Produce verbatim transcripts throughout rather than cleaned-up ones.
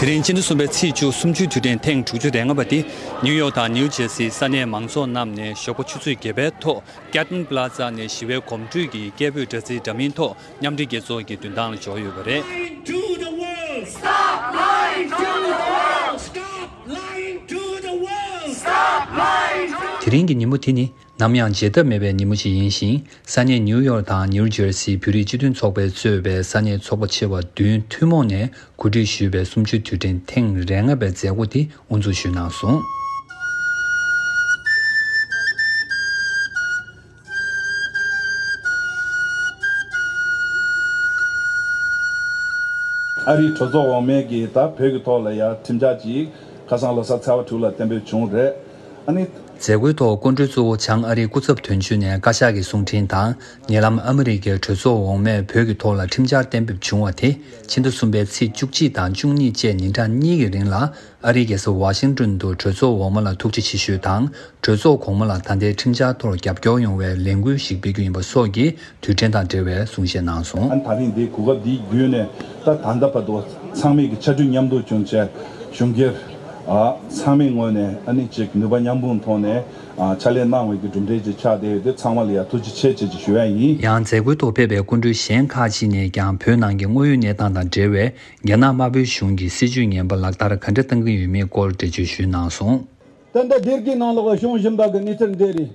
དེ་རིང་སྤྱི་ཟླ་གསུམ་པའི་ཚེས་བཅུ་གསུམ་བཅུའི་དུས་དྲན་ཐེངས་དྲུག་ཅུ་རེ་ལྔ་པ་དེ་ནིའུ་ཡོག་དང་ནིའུ་ཇེར་སིའི་ས་གནས་མང་ཚོགས་རྣམས་ནས་ཞོགས་པ་ཆུ་ཚོད་བརྒྱད་པའི་ཐོག་ཀེ་ཊོན་པ་ལ་ཛ་ནས་ཞི་བའི་གོམ་བགྲོད་ཀྱི་སྐད་འབོད་དྲ་ཚིགས་འདྲ་མིན་ཐོག་མཉམ་འབྲེལ་རྒྱལ་ཚོགས་ཀྱི་མདུན་ཐང་ལ་འབྱོར་ཡོད་པ་རེད། Lying to the world! Stop lying to the world! Stop lying to the world! Stop lying to དེ་རིང་གི་ཉིན་མོ་དེ་ནི་ནམ་ཡང་བརྗེད་ཐབས་མེད་པའི་ཉིན་མོ་ཞིག་ཡིན་ཞིང་། ས་གནས་ནིའུ་ཡོག་དང་ནིའུ་ཇེར་སིའི་བོད་རིགས་སྤྱི་མཐུན་ཚོགས་པས་གཙོས་པའི་ས་གནས་ཚོགས་པ་ཆེ་བ་བདུན་ཐུན་མོང་ནས་གོ་སྒྲིག་ཞུས་པའི་གསུམ་བཅུའི་དུས་དྲན་ཐེངས་རེ་ལྔ་པའི་མཛད་སྒོ་དེ་དབུ་འཛུགས་ཞུས་གནང་སོང་། ཨ་རིའི་གྲོས་ཚོགས་འོག་མའི་གི་ད་བོད་ཀྱི་ཐོག་ལ་ཡ་ཁྲིམས་འཆར་ཅིག་ཁ་སང་ལོ་གསར་ཚེས་པ་དྲུག་ལ་གཏན་འབེབས་བྱུང་རེད། ཨ་ནི། མཛད་སྒོའི་ཐོག་སྐུ་མགྲོན་གཙོ་བོ་བྱང་ཨ་རིའི་སྐུ་ཚབ་དོན་གཅོད་ནས་བཀའ་ཤག་གི་གསུང་འཕྲིན་དང་། ཉེ་ལམ་ཨ་མི་རི་ཀའི་གྲོས་ཚོགས་འོག་མས་བོད་ཀྱི་ཐོག་ལ་ཁྲིམས་འཆར་གཏན་འབེབས་བྱུང་བ་དེ་ཕྱི་ཟླ་གསུམ་པའི་ཚེས་བཅུ་གཅིག་དང་བཅུ་གཉིས་བཅས་ཉིན་གྲངས་གཉིས་ཀྱི་རིང་ལ་ཨ་རིའི་རྒྱལ་ས་ཝ་ཤིང་ཏོན་དུ་གྲོས་ཚོགས་འོག་མ་ལ་ཐུགས་རྗེ་ཆེ་ཞུས་དང་། གྲོས་ཚོགས་གོང་མ་ལ་ད་ལྟའི་ཁྲིམས་འཆར་ཐོག་རྒྱབ་སྐྱོར་ཡོང་བའི་ལས་འགུལ་ཞིག་སྤེལ་རྒྱུ་ཡིན་པ་སོགས་ཀྱི་དུས་དྲན་དང་འབྲེལ་བའི་གསུང་བཤད་གནང་སོང་། ཨ་ནི་ད་རིང་འདི་གོ་སྐབས་འདི་བརྒྱུད་ནས་ད་ད་ལྟ་བར་དུ་ཚང་མས་ཀྱི་ཕྱར་གྲུ་མཉམ་འདེགས་བྱུང་བྱས་གཞུང་སྒེར་ཨ་ཚང་མའི་ངོས་ནས་ཨ་ནི་ཅིག་ནུས་པ་མཉམ་སྤུངས་ཐོག་ནས་ཨ་ཕྱག་ལས་གནང་བའི་གི་གྲུབ་འབྲས་ཅིག་ཆགས་བསྡད་ཡོད་དེ་ཚང་མ་ལ་ཡང་ཐུགས་རྗེ་ཆེ་ཆེ་ཅིག་ཞུ་ཡ་ཡིན། ཡང་མཛད་སྒོའི་ཐོག་ཕེབས་པའི་སྐུ་མགྲོན་གཞན་ཁག་ཅིག་ནས་ཀྱང་བོད་ནང་གི་དངོས་ཡོད་གནས་སྟངས་དང་འབྲེལ་བའི་རྒྱ་ནག་དམར་པོའི་གཞུང་གིས་སྲིད་ཇུས་ངན་པ་ལག་བསྟར་ག་འདྲ་གཏང་གི་ཡོད་མེད་སྐོར་འགྲེལ་བརྗོད་ཞུས་གནང་སོང་། ད་ལྟ་སྡེ་དགེ་ནང་ལོགས་བྱུང་བཞིན་པ་གི་གནས་ཚུལ་འདི་རེད།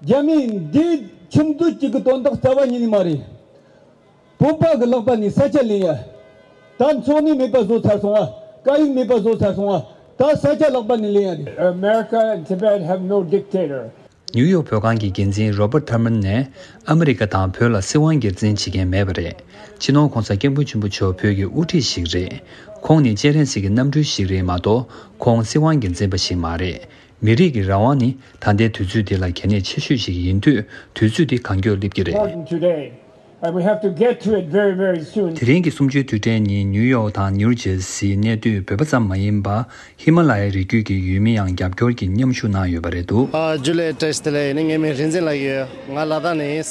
རྒྱ་མིས་འདི་ཁྱིམ་སྡོད་ཅིག་གི་དོན་དག་རྩ་བ་ཉིད་ནས་མ་རེད། བོད་པ་གི་ལག་པ་ནས་ས་ཆ་ལེན་ཡ། ད་འཚོ་གནས་མེད་པ་བཟོ་ཚར་སོང་བ། སྐད་ཡིག་མེད་པ་བཟོ་ཚར་སོང་བ། ད་ས་ཆ་ལག་པ་ནས་ལེན་ཡ་རེད། America and Tibet have no dictator. ནིའུ་ཡོག་བོད་ཁང་གི་འགན་འཛིན་རོ་པར་ཊི་ཐར་མན་ནས་ཨ་མི་རི་ཀ་དང་བོད་ལ་སྲིད་དབང་སྒེར་འཛིན་བྱེད་མཁན་མེད་པ་རེད། སྤྱི་ནོར་༧གོང་ས་༧སྐྱབས་མགོན་ཆེན་པོ་མཆོག་བོད་ཀྱི་དབུ་ཁྲིད་ཞིག་རེད། ཁོང་ནི་སྤྱན་རས་གཟིགས་ཀྱི་རྣམ་སྤྲུལ་ཞིག་རེད་མ་གཏོགས་ཁོང་སྲིད་དབང་སྒེར་འཛིན་པ་ཞིག་མ་རེད། མི་རིགས་ཀྱི་རང་དབང་ནི་ད་ལྟའི་དུས་ཚོད་འདི་ལ་གལ་གནད་ཆེ་ཤོས་ཤིག་ཡིན་དུས་དུས་ཚོད་འདི་གང་མགྱོགས་སླེབས་ཀྱི་རེད། Important today, and we have to get to it very, very soon. དེ་རིང་གི་གསུམ་བཅུའི་དུས་དྲན་ཉིན་ནིའུ་ཡོག་དང་ནིའུ་ཇེར་སིའི་གནས་སྡོད་བོད་པ་ཙམ་མ་ཡིན་པ། ཧི་མ་ལ་ཡའི་རི་རྒྱུད་ཀྱི་ཡུལ་མི་ཡང་རྒྱབ་སྐྱོར་གྱིས་མཉམ་ཞུགས་གནང་ཡོད་པ་རེད་འདུག་ཨ་ཇུ་ལེ་བཀྲ་ཤིས་བདེ་ལེགས། ཡིན་ནའི་ངའི་མིང་རིག་འཛིན་ལགས་ཡོད། ང་ལ་དྭགས་ནས་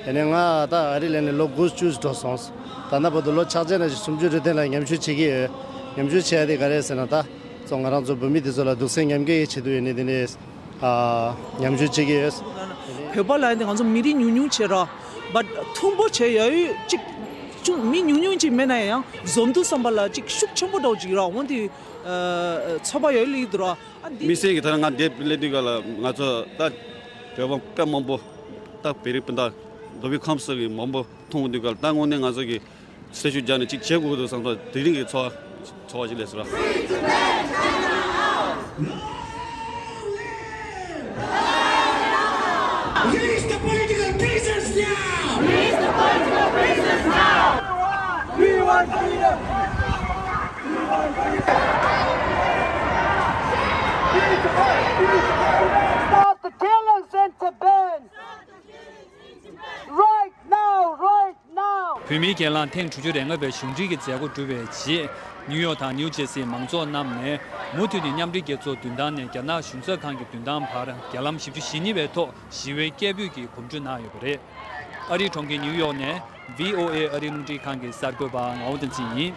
ཡིན། ཡིན་ནའི་ང་ད་ཨ་རི་སླེབས་ནས་ལོ་དགུ་བཅུ་འགྲོ་སོང་། ད་ལྟ་བར་དུ་ལོ་ཆ་བཞག་ན་ཞིག་སུམ་ཅུ་རེ་བདུན་ལ་ཉམ་ཞུགས་བྱེད་ཀྱི་ཡོད། ཉམ་ཞུགས་བྱེད་ཡ་དེ་ག་རེ་ཟེར་ན་ད་ཚོ་ང་རང་ཚོ་བོད་མི་དེ་ཚོ་ལ་སྡུག་སྲན་མཉམ་སྐྱེད་བྱེད་དུ་ཡོད་ནི་དེ་ནས་ཨ་ཉམ་ཞུགས་བྱེད་ཀྱི་ཡོད། བོད་པ་ལ་ཡིན་ཏེ་ང་ཚོ་མི་རིགས་ཉུང་ཉུང་བྱེད་ར། བ་མཐུན་པོ་བྱེད་ཡ་ཡོད་ཅིག་ཅུང་མི་ཉུང་ཉུང་ཅིག་མེད་ན་ཡང་འཛོམས་འདུག་བསམ་པ་ལ་ཅིག་ཤུགས་ཆེན་པོ་འདྲ་བོ་ཅིག་ར་འོན་ཏེ། ཚོར་བ་ཡོད་ལེ་འདུག་ར། ཨ་འདི་དམིགས་བསལ་གྱི་ད་ང་འདིར་སླེབས་དུས་སྐབས་ལ་ང་ཚོ་ད་བོད་པ་དཔེ་མང་པོ་ད་བོད་རིགས་སྤུན་ཟླ་མདོ་དབུས་ཁམས་གསུམ་གྱི་མང་པོ་མཐོང་དུས་སྐབས་ལ་ད་དངོས་གནས་ང་ཚོ་གི་སེམས་ཤུགས་རྒྱག་ནས་ཅིག་བྱེད་དགོས་འདུག་བསམ་ཚོར་དེ་རིང་གི་ཚོར་ཚོར་བ་ཞིག་སླེབས་སོང་། Release the political prisoners now! Release the political prisoners now! We want freedom! Stop the killings in Tibet! Right now, right now! བོད་མིའི་གྱེན་ལངས་ཐེངས་དྲུག་ཅུ་རེ་ལྔ་པའི་གཞུང་འབྲེལ་གྱི་མཛད་སྒོ་གྲུབ་པའི་རྗེས། ནིའུ་ཡོག་དང་ནིའུ་ཇེར་སིའི་མང་ཚོགས་རྣམས་ནས་མུ་མཐུད་ནས་མཉམ་འབྲེལ་རྒྱལ་ཚོགས་མདུན་ཐང་ནས་རྒྱ་ནག་གཞུང་ཚབ་ཁང་གི་མདུན་ཐང་བར་རྒྱ་ལམ་བཞི་བཅུ་ཞེ་གཉིས་པའི་ཐོག་ཞི་བའི་སྐད་འབོད་ཀྱིས་གོམ་བགྲོད་གནང་ཡོད་པ་རེད། ཨ་རིའི་གྲོང་ཁྱེར་ནིའུ་ཡོག་ནས་བྷི་ཨོ་ཨེ་ཨ་རིའི་རླུང་འཕྲིན་ཁང་གི་གསར་འགོད་པ་ངག་དབང་བསྟན་འཛིན་ཡིན།